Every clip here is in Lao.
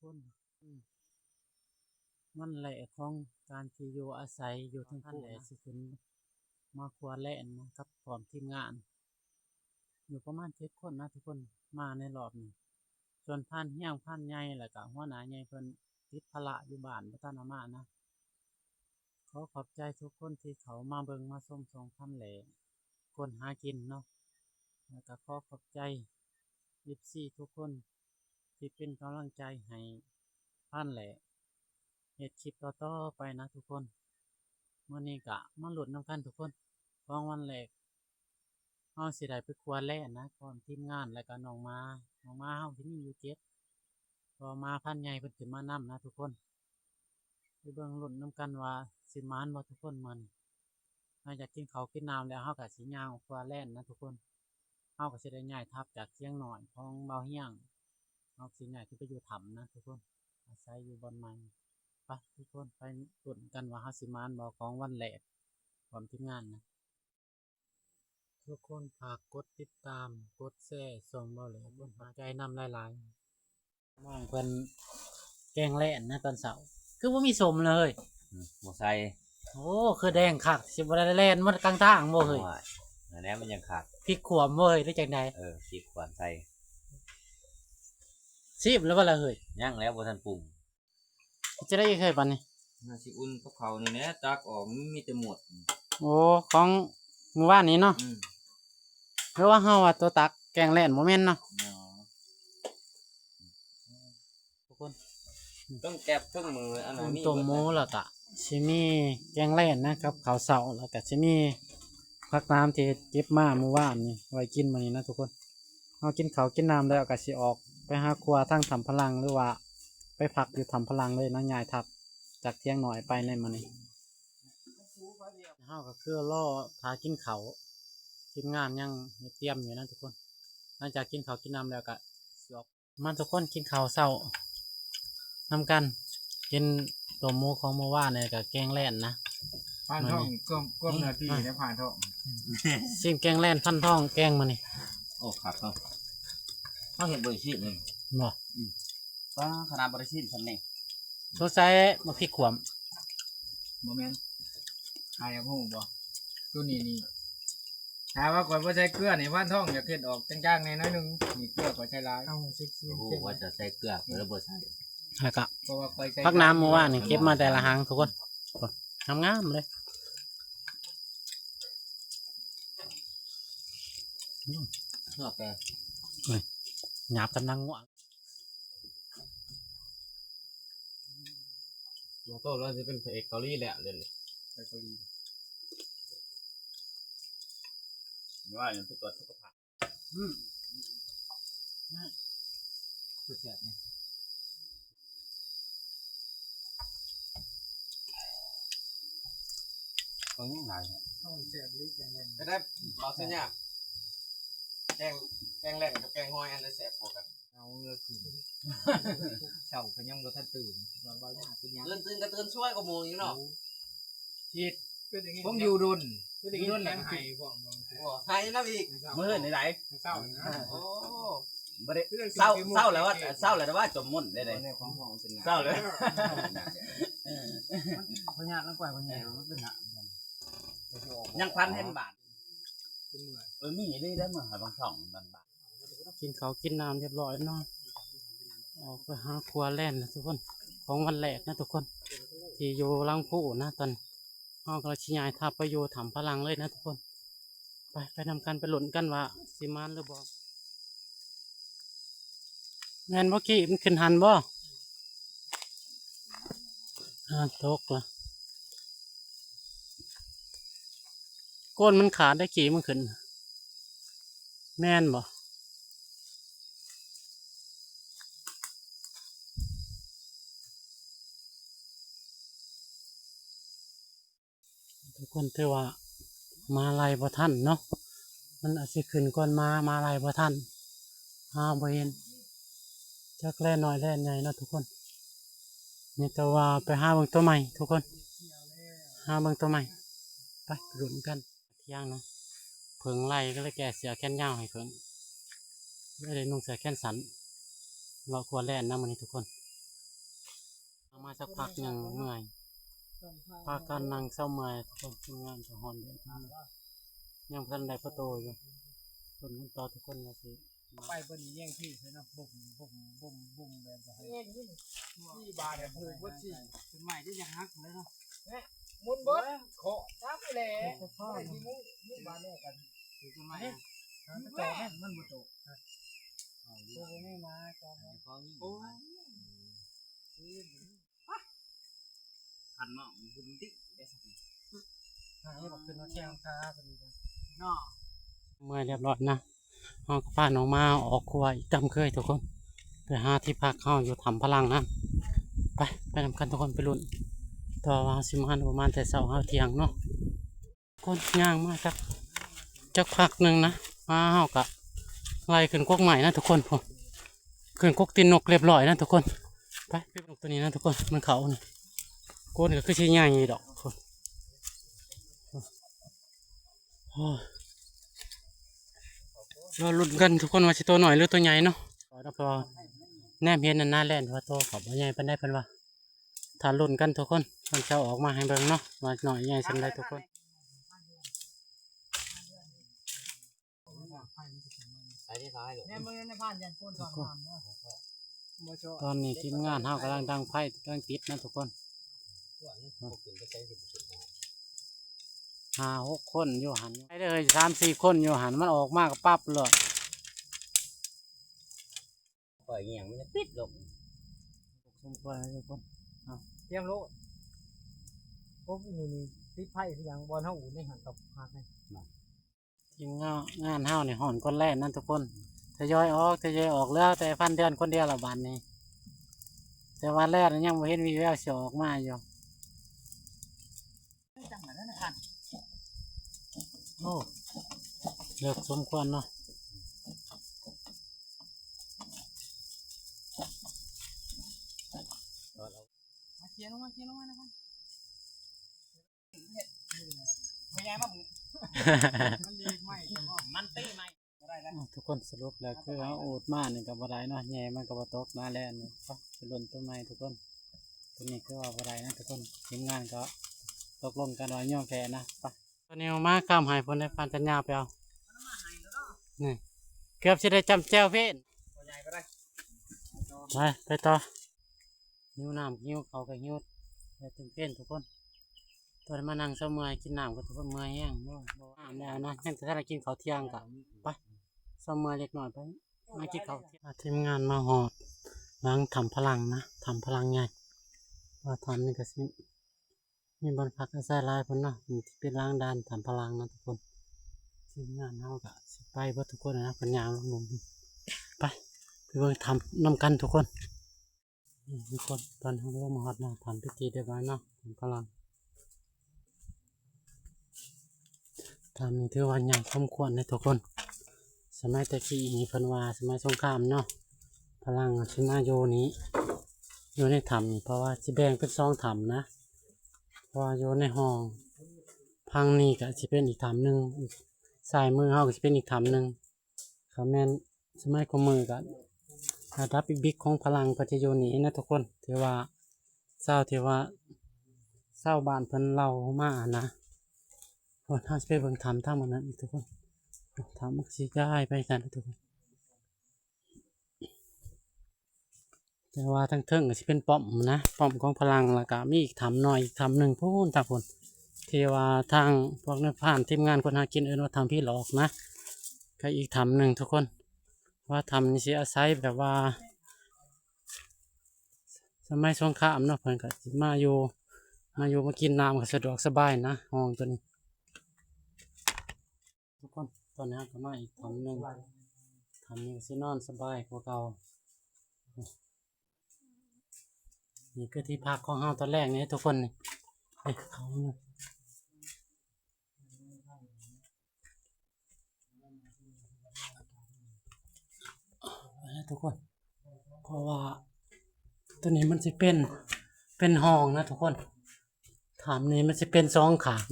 ຄົນ ອືມ ວັນແລກຂອງການທີ່ຢູ່ອາໄສຢູ່ເທິງພູນະ ຊິຂຶ້ນມາຂົວແລ່ນນະ ກັບພ້ອມທີມງານ ຢູ່ປະມານເຈັດຄົນນະທຸກຄົນ ມາໃນຮອບນີ້. ສ່ວນພານຮຽງ ພານໃຫຍ່ ແລ້ວກະຫົວໜ້າໃຫຍ່ເພິ່ນຕິດພາລະຢູ່ບ້ານ ບໍ່ທັນໄດ້ມານະ. ຂໍຂອບໃຈທຸກຄົນທີ່ເຂົ້າມາເບິ່ງມາຊົມຊ່ອງພັນແຫຼກ ຄົນຫາກິນເນາະ ແລ້ວກະຂໍຂອບໃຈເອັຟຊີທຸກຄົນທີ່ເປັນກຳລັງໃຈໃຫ້ພັນແຫຼກເຮັດຄລິບຕໍ່ໆໄປນະທຸກຄົນ. ມື້ນີ້ກະມາລຸ້ນນຳກັນທຸກຄົນ ຂອງວັນແລກ ເຮົາຊິໄດ້ໄປຂົວແລ່ນນະ ພ້ອມທີມງານ ແລ້ວກະນ້ອງໝາ ນ້ອງໝາເຮົາຊິມີຢູ່ເຈັດ ເພາະວ່າໝາພັນໃຫຍ່ເພິ່ນຊິມານຳນະທຸກຄົນ. ໄປເບິ່ງລຸ້ນນຳກັນວ່າຊິໝານບໍ່ທຸກຄົນມື້ນີ້. ຫຼັງຈາກກິນເຂົ້າກິນນ້ຳແລ້ວ ເຮົາກະຊິຍ່າງຂົວແລ່ນນະທຸກຄົນ. ເຮົາກະຊິໄດ້ຍ້າຍທັບຈາກທຽງນ້ອຍຂອງບ່າວຮຽງ ເຮົາຊິຍ້າຍຂຶ້ນໄປຢູ່ຖ້ຳນະທຸກຄົນ ອາໄສຢູ່ບ່ອນໃໝ່. ໄປທຸກຄົນ ໄປລຸ້ນກັນວ່າເຮົາຊິໝານບໍ່ຂອງວັນແລກ ພ້ອມທີມງານນະ. ທຸກຄົນຝາກກົດຕິດຕາມ ກົດແຊຊ່ອງເບົາແຫຼກ ຂອບໃຈນຳຫຼາຍໆ. ນ້ອງເພິ່ນແກງແລ່ນນະຕອນເຊົ້າ ຄືບໍ່ມີສົ້ມເລີຍ? ອືມ ບໍ່ໃສ່. ໂອ້ ຄືແດງຄັກ ຊິບໍ່ໄດ້ແລ່ນມາກາງທາງບໍ່ເຮີ້ຍ? ໂອ້ຍ ນັ້ນແຫຼະມັນຍັງຄັກ. ພິກຂວມບໍ່ເຮີ້ຍ ຫຼືຈັ່ງໃດ? ເອີ ພິກຂວມໃສ່. ຊີມແລ້ວບໍ່ລະເຮີ້ຍ? ຍັງແຫຼະ ບໍ່ທັນປຸງ. ເຮັດຈັ່ງໃດອີກເຮີ້ຍບາດນີ້? ໜ້າຊິອຸ່ນກັບເຂົ້ານີ້ແຫຼະ ຕັກອອກມັນມີແຕ່ໝົດ. ໂອ້ ຂອງມື້ວານນີ້ເນາະ? ອືມ ຫຼືວ່າເຮົາວ່າຕົວຕັກແກງແລ່ນບໍ່ແມ່ນເນາະ? ອໍ ທຸກຄົນ ເທິງແກັບເທິງມື ອັນນັ້ນມີ ຕົ້ມໝູ ແລ້ວກະຊິມີແກງແລ່ນນະ ກັບເຂົ້າເຊົ້າ ແລ້ວກະຊິມີຜັກໜາມທີ່ເກັບມາມື້ວານນີ້ ໄວ້ກິນມື້ນີ້ນະທຸກຄົນ. ເຮົາກິນເຂົ້າກິນນ້ຳແລ້ວກະຊິອອກໄປຫາຂົວທາງຖ້ຳພະລັງ ຫຼືວ່າໄປພັກຢູ່ຖ້ຳພະລັງເລີຍນະ ຍ້າຍທັບຈາກທຽງນ້ອຍໄປໃນມື້ນີ້. ເຮົາກະຄືລໍຖ້າກິນເຂົ້າ ທີມງານຍັງເຮັດຕຽມຢູ່ນະທຸກຄົນ. ຫຼັງຈາກກິນເຂົ້າກິນນ້ຳແລ້ວກະຊິອອກ ມາທຸກຄົນ ກິນເຂົ້າເຊົ້ານຳກັນ ກິນຕົ້ມໝູຂອງມື້ວານນີ້ ແລ້ວກະແກງແລ່ນນະ. ພານທອງ ກວມ ກວມເນື້ອທີ່ ອືມ ໃນພານທອງ ຊີມແກງແລ່ນພານທອງແກງມື້ນີ້. ໂອ້ ຄັກເນາະ ເຮົາເຮັດບໍ່ໄດ້ຊີມເລີຍ. ບໍ່? ອືມ ປ້າ ຂະໜາດບໍ່ໄດ້ຊີມສ່ຳນີ້ ສົງໄສໝາກພິກຂວມ. ບໍ່ແມ່ນ ອ້າຍຢາກຮູ້ບໍ່? ໂຕນີ້ນີ້ ຖ້າວ່າຂ້ອຍບໍ່ໃສ່ເກືອນີ້ ພານທອງຢາກເຮັດອອກຈາງໆແດ່ໜ້ອຍໜຶ່ງ. ນີ້ເກືອຂ້ອຍໃສ່ຫຼາຍ. ເອົາຊິ ໂອ້ໂຫ ວ່າຈະໃສ່ເກືອ ຂ້ອຍເລີຍບໍ່ໃສ່. ແລ້ວກະ ເພາະວ່າຂ້ອຍໃສ່ ຜັກໜາມມື້ວານນີ້ເກັບມາແຕ່ລະຫາງທຸກຄົນ ງາມໆເລີຍ. ອືມ ເນາະ ແກ ຫຍາບກຳລັງງົວ. ບໍ່ໂຕແລ້ວຊິເປັນພະເອກເກົາຫຼີແລ້ວດຽວນີ້ ໄປເກົາຫຼີ ວ່າຍັງໄປກວດສຸຂະພາບ. ອືມ ສຸດແຊບນີ້ ເບິ່ງຍັງຫຼາຍແທ້. ໂອ້ ແຊບອີ່ຫຼີແກງແລ່ນ ເປັນໄດ ເບົາສັນຍາ ແກງ ແກງແລ່ນກັບແກງຫອຍ ອັນໃດແຊບກວ່າກັນ? ເອົາເຮືອຂຶ້ນ ເຊົ້າກໍຍັງບໍ່ທັນຕື່ນ ວ່າ ວ່າເປັນຫຍັງ ຕື່ນ ຕື່ນກໍຕື່ນສວຍກວ່າໝູ່ອີກເນາະ. ໂອ້ ຜິດ ເປັນຢ່າງນີ້ ຜົມຢູ່ດົນ ຢູ່ດົນແລ້ວກໍ ໃຫ້ນຳອີກ. ມື້ອື່ນນີ້ໃດ ເຊົ້ານີ້ນະ ໂອ້ ບໍ່ໄດ້ ເຊົ້າ ເຊົ້າແລ້ວວ່າ ເຊົ້າແລ້ວວ່າຈົມມົນໄດ້ ເຊົ້າແລ້ວ ພະຍາດມັນກວ່າພະຍາດມັນເປັນຫຍັງ ຍັງພັນເຫັນບາດ. ເອີ ມີເດ້ ໄດ້ມາຫາບາງຊ່ອງບາງ ກິນເຂົ້າກິນນ້ຳຮຽບຮ້ອຍເນາະ ອອກໄປຫາຂົວແລ່ນນະທຸກຄົນ ຂອງວັນແລກນະທຸກຄົນ ທີ່ຢູ່ຫຼັງພູນະ. ຕອນເຮົາກຳລັງຊິຍ້າຍທັບໄປຢູ່ຖ້ຳພະລັງເລີຍນະທຸກຄົນ. ໄປ ໄປນຳກັນ ໄປລຸ້ນກັນວ່າຊິໝານຫຼືບໍ່. ແມ່ນບໍ່ກີ້ ມັນຂຶ້ນຫັ້ນບໍ່? ອ່າ ຕົກລະ ໂກນມັນຂາດໄດ້ ກີ້ມັນຂຶ້ນ ແມ່ນບໍ່? ທຸກຄົນ ຖືວ່າມາໄລ່ບໍ່ທັນເນາະ ມັນອາດຊິຂຶ້ນກ່ອນມາ ມາໄລ່ບໍ່ທັນ ຫາບໍ່ເຫັນ ຈັກແລ່ນນ້ອຍແລ່ນໃຫຍ່ເນາະທຸກຄົນ. ມີແຕ່ວ່າໄປຫາເບິ່ງຕົວໃໝ່ທຸກຄົນ ຫາເບິ່ງຕົວໃໝ່. ໄປ ໄປລຸ້ນກັນ ທຽງນະ ເຜິ້ງໄລ່ກໍເລີຍແກ່ເສື້ອແຂນຍາວໃຫ້ເຜິ້ງ ເລີຍໄດ້ນຸ່ງເສື້ອແຂນສັ້ນ ເລາະຂົວແລ່ນນຳມື້ນີ້ທຸກຄົນ. ມາສັກພັກໜຶ່ງເມື່ອຍ ພາກັນນັ່ງເຊົາເມື່ອຍ ທຸກຄົນ. ທີມງານກໍຮ້ອນແດດ ຍັງບໍ່ທັນໄດ້ພໍໂຕຢູ່. ເບິ່ງກັນຕໍ່ທຸກຄົນວ່າຊິ ໄປເບິ່ງແຍງທີ່ເນາະ ບຸ້ມ ບຸ້ມ ບຸ້ມ ບຸ້ມ ແບບວ່າ ເອີ ນີ້ ນີ້ບາດນີ້ຖືກເບິດຊິ ຕົ້ນໄມ້ທີ່ຢາກຫັກເລີຍເນາະ ແມ່ນ ໝຸນເບິດ ເຄາະຊ້ຳແຫຼະ ໄມ້ທີ່ມຸ້ງ ມຸ້ງບາດນີ້ກັນ ຖືກຕົ້ນໄມ້ ມັນບໍ່ຕົກ ມັນບໍ່ຕົກ ໂອ້ ບໍ່ມີມາ ໂອ້ ຄັນເນາະ ບຸນຕິໄດ້ສັກ ຫາ ບໍ່ຂຶ້ນມາແຂ່ງຂາເພິ່ນເນາະ ເມື່ອຍຮຽບຮ້ອຍນະ ເຮົາກໍພານ້ອງມາອອກຄົວອີກຕາມເຄີຍທຸກຄົນ ໄປຫາທີ່ພັກເຮົາຢູ່ຖ້ຳພະລັງນະ. ໄປ ໄປນຳກັນທຸກຄົນ ໄປລຸ້ນຕໍ່ວ່າເຮົາຊິມາປະມານແຕ່ເຊົ້າຫາທ່ຽງເນາະ. ຄົນຍ່າງມາຈັກ ຈັກພັກໜຶ່ງນະ ມາເຮົາກະໄລ່ຂຶ້ນກົກໄມ້ນະທຸກຄົນ ພຸ້ນ ຂຶ້ນກົກຕີນນົກຮຽບຮ້ອຍນະທຸກຄົນ. ໄປ ໄປເບິ່ງຕົວນີ້ນະທຸກຄົນ ມັນເຂົ້ານີ້ ກົກນີ້ກໍຄືຊິໃຫຍ່ດອກ ພຸ້ນ ໂອ້ຍ ລໍລຸ້ນກັນທຸກຄົນວ່າຊິໂຕນ້ອຍຫຼືໂຕໃຫຍ່ເນາະ ເພາະວ່າແນມເຫັນນັ້ນນາແລ່ນວ່າໂຕກໍບໍ່ໃຫຍ່ປານໃດເພິ່ນວ່າ. ຖ້າລຸ້ນກັນທຸກຄົນ ມັນຈະອອກມາໃຫ້ເບິ່ງເນາະ ວ່ານ້ອຍໃຫຍ່ສ່ຳໃດທຸກຄົນ. ຕອນນີ້ທີມງານເຮົາກຳລັງດັງໄຟ ກຳລັງຕິດນະທຸກຄົນ ຫ້າຫົກຄົນຢູ່ຫັ້ນ ໄປເດີ ສາມສີ່ຄົນຢູ່ຫັ້ນ ມັນອອກມາກໍປັບໂລດ. ຂ້ອຍຫຍັງມັນຍັງປິດລົງ ສົມຄວນໃຫ້ທຸກຄົນ ເອົາ ຕຽມໂລດ. ໂອ້ ນີ້ ນີ້ ຕິດໄຟຄືຫຍັງ ບ່ອນເຮົາອູດໃນຫັ້ນກໍຫັກນີ້. ທີມງານເຮົານີ້ຮ້ອນກ່ອນແລ່ນນະທຸກຄົນ ທະຍອຍອອກ ທະຍອຍອອກ ເຫຼືອແຕ່ພັນເດືອນຄົນດຽວລະບາດນີ້ ແຕ່ວ່າແລ່ນຍັງບໍ່ເຫັນວີແວວຊິອອກມາຢູ່. ໂອ້ ເລິກສົມຄວນເນາະ ມາເຄຍລົງມາ ເຄຍລົງມານະຄັບ ບໍ່ແຍ່ມາ ມັນດີດໄມ້ ມັນຕີໄມ້. ອ່າ ທຸກຄົນ ສະຫຼຸບແລ້ວຄືເຮົາອູດມານີ້ກໍບໍ່ໄດ້ເນາະ ແຍ່ມັນກໍບໍ່ຕົກນະ ແລ່ນນີ້ ໄປລຸ້ນຕົວໃໝ່ທຸກຄົນ. ຕົວນີ້ຄືວ່າບໍ່ໄດ້ນະທຸກຄົນ ທີມງານກໍຕົກລົງກັນວ່າຍອມແພ້ນະ. ໄປ ຕອນນີ້ມາຄຳໃຫ້ເພິ່ນໄດ້ ຜ່ານສັນຍາໄປເອົາ ນີ້ ເກືອບຊິໄດ້ຈ້ຳແຈ່ວເພນ ໄປ ໄປຕໍ່. ຫິວນ້ຳຫິວເຂົ້າກໍຫິວ ແຕ່ເປັນເພນທຸກຄົນ. ຕອນມານັ່ງເຊົາເມື່ອຍ ກິນນ້ຳກໍທຸກຄົນເມື່ອຍແຮງ ໂອ້ຍ ບໍ່ອາບແລ້ວນະ ຍັງແຕ່ທັນໄດ້ກິນເຂົ້າທ່ຽງກໍໄປ ເຊົາເມື່ອຍເລັກນ້ອຍໄປ ມາກິນເຂົ້າທ່ຽງ. ທີມງານມາຮອດຫຼັງຖ້ຳພະລັງນະ ຖ້ຳພະລັງໃຫຍ່ ວ່າຖ້ຳນີ້ກໍຊິມີບ່ອນພັກອາໄສຫຼາຍພຸ້ນນະ ນີ້ຊິເປັນຫຼັງດ່ານຖ້ຳພະລັງນະທຸກຄົນ. ທີມງານເຮົາກໍຊິໄປເບິດທຸກຄົນນະ ເພິ່ນຍ່າງລົງ ໄປ ໄປເບິ່ງຖ້ຳນຳກັນທຸກຄົນ. ອືມ ທຸກຄົນ ຕອນນີ້ເຮົາກໍມາຮອດໜ້າຖ້ຳເປັນທີ່ຮຽບຮ້ອຍເນາະ ຖ້ຳພະລັງ. ຖ້ຳນີ້ຖືວ່າໃຫຍ່ສົມຄວນເດ້ທຸກຄົນ. ສະໄໝແຕ່ກີ້ນີ້ເພິ່ນວ່າສະໄໝສົງຄາມເນາະ ພະລັງຊິມາຢູ່ນີ້ ຢູ່ໃນຖ້ຳນີ້ ເພາະວ່າຊິແບ່ງເປັນສອງຖ້ຳນະ ເພາະວ່າຢູ່ໃນຫ້ອງ ຝັ່ງນີ້ກໍຊິເປັນອີກຖ້ຳໜຶ່ງ ຊ້າຍມືເຮົາກໍຊິເປັນອີກຖ້ຳໜຶ່ງ. ຄັນແມ່ນສະໄໝກວ່າມື້ກໍລະດັບອີກບິກຂອງພະລັງກໍຈະຢູ່ນີ້ນະທຸກຄົນ ທີ່ວ່າຊາວ ທີ່ວ່າຊາວບ້ານເພິ່ນເລົ່າມາຫັ້ນນະ. ໂອ້ ເຮົາຊິໄປເບິ່ງຖ້ຳທາງໝ່ອງນັ້ນອີກທຸກຄົນ. ໂອ້ ຖ້ຳມັນຊິຍ້າຍໄປຊັ້ນທຸກຄົນ. ແຕ່ວ່າທາງເທິງກໍຊິເປັນປ້ອມນະ ປ້ອມຂອງພະລັງ ແລ້ວກໍມີອີກຖ້ຳນ້ອຍອີກຖ້ຳໜຶ່ງພຸ້ນ ທາງພຸ້ນ ທີ່ວ່າທາງພວກນາຍພານທີມງານຄົ້ນຫາກິນເອີ້ນວ່າຖ້ຳຜີຫຼອກນະ ກໍອີກຖ້ຳໜຶ່ງທຸກຄົນ. ວ່າຖ້ຳນີ້ຊິອາໄສແບບວ່າສະໄໝສົງຄາມເນາະ ເພິ່ນກໍຊິມາຢູ່ ມາຢູ່ມາກິນນ້ຳກໍສະດວກສະບາຍນະ ຫ້ອງຕົວນີ້. ທຸກຄົນ ຕອນນີ້ເຮົາກໍມາອີກຖ້ຳໜຶ່ງ ຖ້ຳນີ້ກໍຊິນອນສະບາຍກວ່າເກົ່າ. ນີ້ຄືທີ່ພັກຂອງເຮົາຕອນແລກນີ້ທຸກຄົນ ນີ້ ເອີ ເຂົ້າມາ ເອີ ທຸກຄົນ ເພາະວ່າຕົວນີ້ມັນຊິເປັນ ເປັນຫ້ອງນະທຸກຄົນ. ຖ້ຳນີ້ມັນຊິເປັນສອງຂ້າງ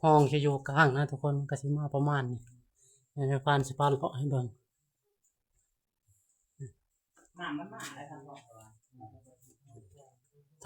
ຫ້ອງຊິຢູ່ກາງນະທຸກຄົນ ມັນກໍຊິມາປະມານນີ້. ດຽວນາຍພານຊິພາເລາະໃຫ້ເບິ່ງ. ນ້ຳມັນມາແລ້ວ ທາງອອກ.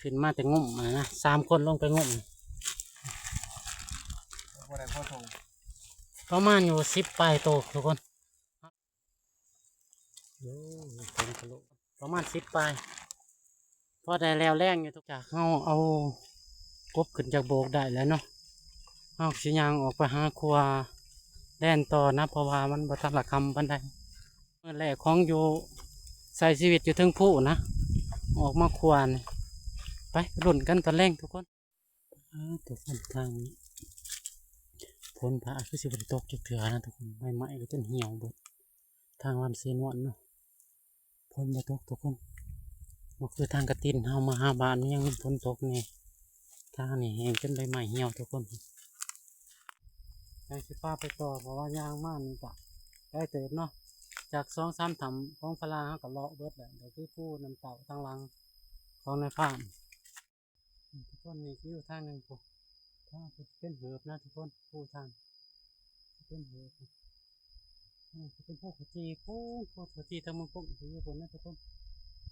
ຂຶ້ນມາແຕ່ງຸ້ມຫັ້ນນະ ສາມຄົນລົງໄປງຸ້ມ. ປະມານຢູ່ສິບປາຍໂຕທຸກຄົນ. ໂອ້ ປະມານສິບປາຍ ພໍໄດ້ແລ້ວແລ້ງຢູ່ທຸກ ຈາກເຮົາເອົາກົບຂຶ້ນຈາກໂບກໄດ້ແລ້ວເນາະ ເຮົາຊິຍ່າງອອກໄປຫາຂົວແລ່ນຕໍ່ນະ ເພາະວ່າມັນບໍ່ທັນລະຄ່ຳປານໃດ. ມື້ແລກຂອງຢູ່ ໃຊ້ຊີວິດຢູ່ເທິງພູນະ ອອກມາຂົວນີ້ ໄປລຸ້ນກັນຕອນແລງທຸກຄົນ. ອາ ທຸກຄົນ ທາງຝົນຟ້າຄືຊິບໍ່ໄດ້ຕົກຈັກເທື່ອນະທຸກຄົນ ໃບໄມ້ກໍຈົນຫ່ຽວເບິດ ທາງລຳເຊນວນເນາະ ຝົນບໍ່ຕົກທຸກຄົນ ບໍ່ຄືທາງກະຕິນເຮົາມາຫາບ້ານ ຍັງມີຝົນຕົກແດ່ ທາງນີ້ແຫ້ງຈົນໃບໄມ້ຫ່ຽວທຸກຄົນ. ຍັງຊິພາໄປຕໍ່ ເພາະວ່າຍ່າງມານີ້ກະໄກເຕີບເນາະ ຈາກສອງສາມຖ້ຳຂອງພະລາງເຮົາກະເລາະເບິດແລ້ວ ກໍຄືພູນ້ຳເຕົ້າທາງຫຼັງຂອງນາຍພານ. ທຸກຄົນ ນີ້ຄືຢູ່ທາງໜຶ່ງພຸ້ນ ທາງພຸ້ນເປັນເຫີບນະທຸກຄົນ ພູທາງເປັນເຫີບ ອື ເປັນພູເຂົາຈີ່ພຸ້ນ ພູເຂົາຈີ່ທາງເມືອງກົງຢູ່ພຸ້ນນະທຸກຄົນ.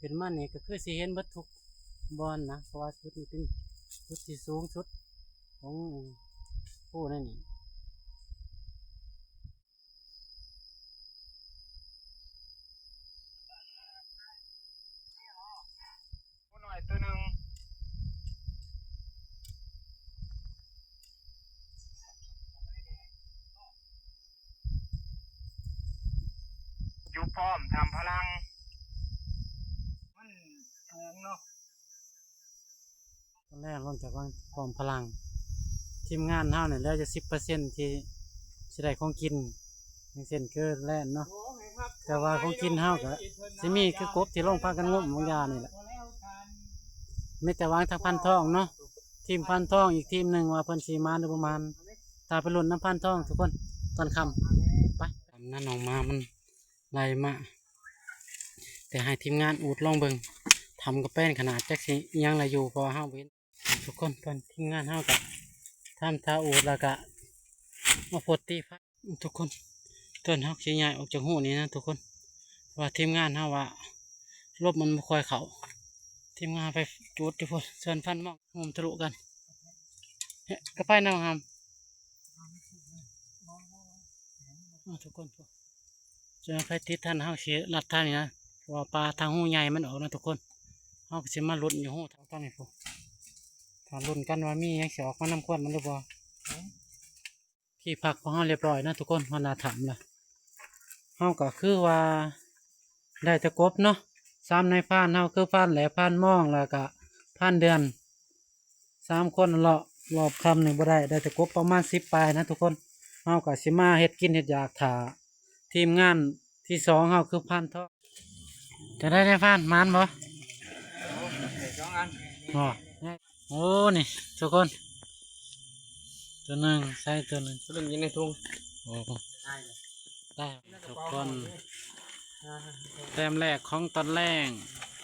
ຂຶ້ນມານີ້ກໍຄືຊິເຫັນເບິດທຸກບ່ອນນະ ເພາະວ່າຈຸດນີ້ເປັນຈຸດທີ່ສູງສຸດຂອງພູນັ້ນນີ້. ໝູນ້ອຍໂຕໜຶ່ງ ຢູ່ປ້ອມຖ້ຳພະລັງ ມັນສູງເນາະ. ຕອນແລກລົງຈາກວັງ ປ້ອມພະລັງ ທີມງານເຮົານີ້ເຫຼືອຢູ່ສິບເປີເຊັນທີ່ຊິໄດ້ຂອງກິນ ຢ່າງເຊັ່ນຄືແລ່ນເນາະ ແຕ່ວ່າຂອງກິນເຮົາກະຊິມີຄືກົບທີ່ລົງພາກັນງົມບາງຢ່າງນີ້ແຫຼະ ມີແຕ່ຫວັງທາງພານທອງເນາະ ທີມພານທອງອີກທີມໜຶ່ງວ່າເພິ່ນຊິມານຫຼືບໍ່ມານ ຖ້າໄປລຸ້ນນຳພານທອງທຸກຄົນ ຕອນຄ່ຳ ໄປ ນ້ອງມາມັນ ໄລ່ມາ ແຕ່ໃຫ້ທີມງານອູດລອງເບິ່ງ ຖ້ຳກະແປນຂະໜາດ ຈັກຊິອີ່ຫຍັງລະຢູ່ ເພາະວ່າເຮົາບໍ່ເຫັນ ທຸກຄົນ. ຕອນທີມງານເຮົາກະທຳທ່າອູດ ແລ້ວກະມາໂພດຕີພາ ທຸກຄົນ. ຕອນເຮົາຊິຍ້າຍອອກຈາກຮູນີ້ນະທຸກຄົນ ເພາະວ່າທີມງານເຮົາວ່າລົມມັນບໍ່ຄ່ອຍເຂົ້າ ທີມງານໄປຈູດຢູ່ພຸ້ນ ເຊີນພັນມອງ ໂຮມທະລຸກັນ ກະໄຟນຳຫຳ ອາ ທຸກຄົນ ເຈົ້າ ໃຜຕິດທັນ ເຮົາຊິລັດທາງນີ້ນະ ເພາະວ່າປາທາງຮູໃຫຍ່ມັນອອກນະທຸກຄົນ. ເຮົາກໍຊິມາລຸ້ນຢູ່ຮູທາງນີ້ພຸ້ນ ຖ້າລຸ້ນກັນວ່າມີຫຍັງຊິອອກມານຳຄວັນມັນຫຼືບໍ່. ທີ່ພັກຂອງເຮົາລຽບຮ້ອຍນະທຸກຄົນ ຮອດໜ້າຖ້ຳລະ ເຮົາກໍຄືວ່າໄດ້ແຕ່ກົບເນາະ ສາມນາຍພານເຮົາ ຄືພານແຫຼ ພານມອງ ແລ້ວກະພານເດືອນ ສາມຄົນເລາະ ລອບຄ່ຳນີ້ບໍ່ໄດ້ ໄດ້ແຕ່ກົບປະມານສິບປາຍນະທຸກຄົນ. ເຮົາກໍຊິມາເຮັດກິນເຮັດຢາກຖ້າທີມງານທີສອງເຮົາ ຄືພານທອງ. ຈະໄດ້ ນາຍພານ ໝານບໍ່? ໄດ້ສອງອັນ ບໍ່? ໂອ້ ນີ້ທຸກຄົນ ໂຕໜຶ່ງ ໃສ່ໂຕໜຶ່ງ ໂຕໜຶ່ງຢູ່ໃນຖົງ ໂອ້ ໄດ້ ໄດ້ທຸກຄົນ. ແຕ້ມແລກຂອງຕອນແລງ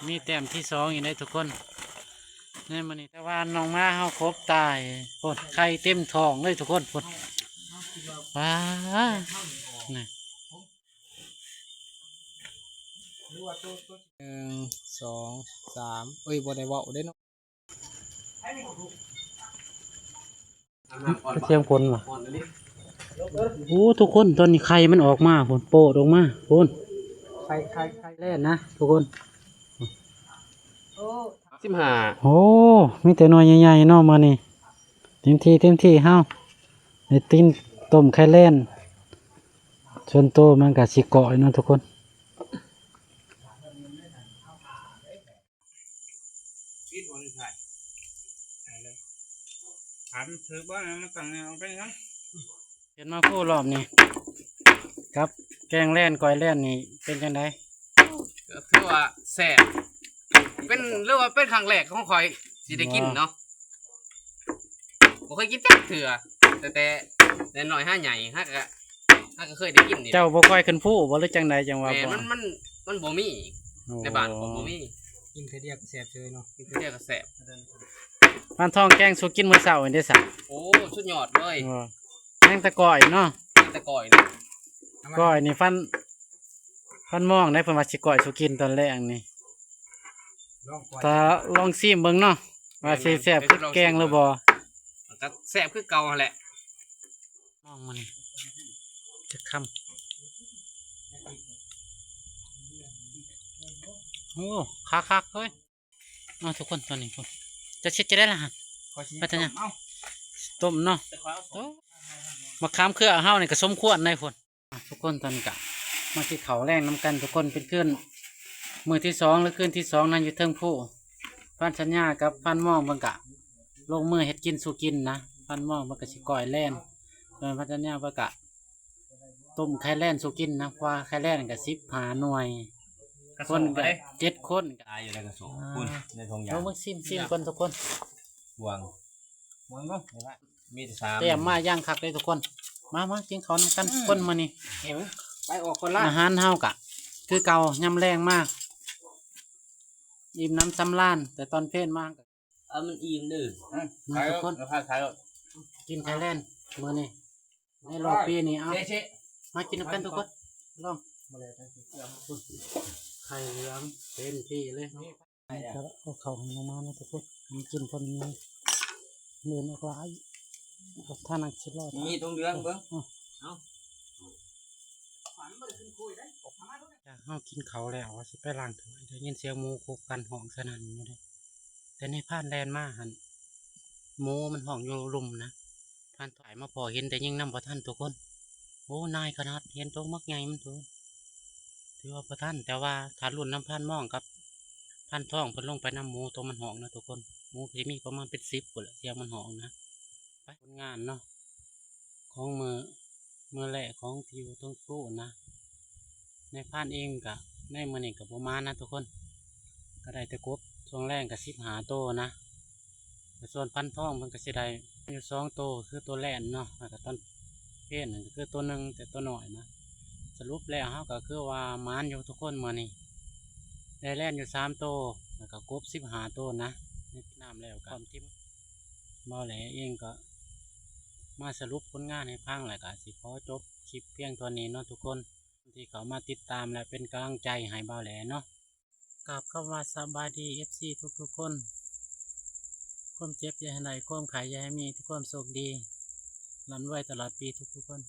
ມີແຕ້ມທີສອງອີກເດ້ທຸກຄົນ ໃນມື້ນີ້ ແຕ່ວ່ານ້ອງມາເຮົາກົບຕາຍ ໂອ້ ໄຂ່ເຕັມທ້ອງເລີຍທຸກຄົນ ພຸ້ນ ວ້າ ນີ້ ໜຶ່ງ ສອງ ສາມ ເອີຍ ບໍ່ໄດ້ເວົ້າເດ້ເນາະ. ກະທຽມຄົນວ່າ ໂອ້ ທຸກຄົນ ຕອນນີ້ໄຂ່ມັນອອກມາພຸ້ນ ໂປດອອກມາພຸ້ນ ໄຂ່ ໄຂ່ ໄຂ່ແລ່ນນະທຸກຄົນ. ສິບຫ້າ ໂອ້ ມີແຕ່ໜ່ວຍໃຫຍ່ໆເນາະມື້ນີ້ ເຕັມທີ່ ເຕັມທີ່ເຮົາ ໄດ້ກິນຕົ້ມໄຂ່ແລ່ນ. ສ່ວນໂຕມັນກະຊິກ້ອຍເນາະທຸກຄົນ. ຖາມຖືກບໍ່ ມັນຕັ້ງແນວເປັນຫຍັງ? ເຫັນມາຄູ່ລອບນີ້ ກັບແກງແລ່ນ ກ້ອຍແລ່ນນີ້ ເປັນຈັ່ງໃດ? ກໍຖືວ່າແຊບ ເປັນ ຫຼືວ່າເປັນຄັ້ງແລກຂອງຂ້ອຍຊິໄດ້ກິນເນາະ. ບໍ່ເຄີຍກິນຈັກເທື່ອ ຕັ້ງແຕ່ແຕ່ນ້ອຍຫາໃຫຍ່ ຫາກະ ຫາກະເຄີຍໄດ້ກິນນີ້ແຫຼະ. ເຈົ້າບໍ່ຄ່ອຍຂຶ້ນພູບໍ່ ຫຼືຈັ່ງໃດຈັ່ງວ່າ? ແມ່ນ ບໍ່ ມັນ ມັນ ມັນບໍ່ມີ ໂອ້ ໃນບ້ານກໍບໍ່ມີ. ກິນເທື່ອດຽວກໍແຊບເຊີຍເນາະ ກິນເທື່ອດຽວກໍແຊບ. ພານທອງແກງສູ່ກິນມື້ເຊົ້ານີ້ເດ້ຊະ? ໂອ້ ສຸດຍອດເລີຍ ແມ່ນແຕ່ກ້ອຍເນາະ ແມ່ນແຕ່ກ້ອຍເນາະ. ກ້ອຍນີ້ ພານ ພານມອງໄດ້ ເພິ່ນວ່າຊິກ້ອຍສູ່ກິນຕອນແລງນີ້ ລອງກ້ອຍ ກໍລອງຊີມເບິ່ງເນາະ ວ່າຊິແຊບຄືແກງຫຼືບໍ່. ມັນກໍແຊບຄືເກົ່າຫັ້ນແຫຼະ ນ້ອງມັນຈັກຄຳ. ໂອ້ ຄັກໆເອີຍ. ເອົາທຸກຄົນ ຕອນນີ້ພຸ້ນ ຈະເຮັດຈັ່ງໃດລະຫັ້ນ ພັດທະຍາ ຕົ້ມເນາະ. ໂອ້ ມະຂາມເຄືອເຮົານີ້ກໍສົມຄວນໄດ໋ພຸ້ນ. ອ່ະ ທຸກຄົນ ຕອນນີ້ກະມາກິນເຂົ້າແລງນຳກັນທຸກຄົນ ເປັນຄືນມື້ທີສອງ ຫຼື ຄືນທີສອງນັ້ນ ຢູ່ເທິງພູ. ພັດທະຍາກັບພັນມອງເພິ່ນກະລົງມືເຮັດກິນສູ່ກິນນະ. ພັນມອງເພິ່ນກະຊິກ້ອຍແລ່ນ ສ່ວນພັດທະຍາເພິ່ນກະຕົ້ມໄຂ່ແລ່ນສູ່ກິນນະ ເພາະວ່າໄຂ່ແລ່ນກະສິບຫ້າໜ່ວຍ ຄົນກະເຈັດຄົນ. ຕາຍຢູ່ໃນກະສອບພຸ້ນ ໃນຖົງຢາງ. ເບິ່ງ ຊິມ ຊິມກ່ອນທຸກຄົນ. ຫວງ ຫວງເນາະ ມີແຕ່ສາມ ຕຽມມາຢ່າງຄັກເລີຍທຸກຄົນ. ມາ ມາກິນເຂົ້ານຳກັນທຸກຄົນມື້ນີ້. ເຫັນໄປອອກຄົນລະ ອາຫານເຮົາກະຄືເກົ່າ ຍາມແລງມາ ອີ່ມໜຳສຳລານ ແຕ່ຕອນເພນມາ ເອົາມັນອີ່ມເດີ. ມາທຸກຄົນ ກິນໄຂ່ແລ່ນມື້ນີ້ ໃນຮອບປີນີ້. ເອົາ ມາກິນນຳກັນທຸກຄົນ ລອງ. ໄຂ່ເຫຼືອງເຕັມທີ່ເລີຍ. ເອົາເຂົ້າໃຫ້ນ້ອງມານະທຸກຄົນ ມັນກິນພໍດີ ເດີນອອກຫຼາຍ ກໍທ່ານັກຊິລອດ ມີຕົງເຫຼືອງເບິ່ງ. ເອົາ ເຮົາກິນເຂົ້າແລ້ວ ວ່າຊິໄປລ້າງຖ້ວຍ ໄດ້ຍິນສຽງໝູຄຸກກັນຮ້ອງສະໜັ່ນຢູ່ເດ້ ແຕ່ໃນພານແລ່ນມາຫັ້ນ ໝູມັນຮ້ອງຢູ່ລຸ່ມນະ. ພານທ້ອງມາພໍ້ເຫັນແຕ່ຍິງນຳບໍ່ທັນທຸກຄົນ. ໂອ້ ນາຍຂະໜາດ ເຫັນໂຕບັກໃຫຍ່ມັນໂຕ ຖືວ່າບໍ່ທັນ. ແຕ່ວ່າຖ້າລຸ້ນນຳພານມອງກັບພານທອງ ເພິ່ນລົງໄປນຳໝູໂຕມັນຮ້ອງນະທຸກຄົນ. ໝູກໍຊິມີປະມານເປັນສິບພຸ້ນແຫຼະ ສຽງມັນຮ້ອງນະ. ໄປ ຜົນງານເນາະ ຂອງມື້ ມື້ແລກຂອງທີ່ຢູ່ເທິງພູນນະ. ນາຍພານເອງກະໃນມື້ນີ້ກະບໍ່ມານະທຸກຄົນ ກະໄດ້ແຕ່ກົບ. ຊ່ວງແລງກະສິບຫ້າໂຕນະ ແລະ ສ່ວນພັນທອງເພິ່ນກະຊິໄດ້ຢູ່ສອງໂຕ ຄືໂຕແລ່ນເນາະ ແລ້ວກະຕອນເພນນັ້ນກະຄືໂຕໜຶ່ງ ແຕ່ໂຕນ້ອຍນະ. ສະຫຼຸບແລ້ວເຮົາກະຄືວ່າໝານຢູ່ທຸກຄົນມື້ນີ້ ໄດ້ແລ່ນຢູ່ສາມໂຕ ແລ້ວກະກົບສິບຫ້າໂຕນະ. ໃນນ້ຳແລ້ວກະ ເບົາແຫຼເອງກະມາສະຫຼຸບຜົນງານໃຫ້ຟັງ ແລ້ວກະຊິຂໍຈົບຄລິບພຽງເທົ່ານີ້ເນາະທຸກຄົນ ທີ່ເຂົ້າມາຕິດຕາມ ແລະ ເປັນກຳລັງໃຈໃຫ້ເບົາແຫຼເນາະ. ກາບຄຳວ່າສະບາຍດີ ເອັຟຊີ ທຸກໆຄົນ. ຄວາມເຈັບຢ່າໃຫ້ໄດ້ ຄວາມໄຂ້ຢ່າໃຫ້ມີ ແຕ່ຄວາມໂຊກດີ ລ່ຳລວຍຕະຫຼອດປີທຸກໆຄົນ.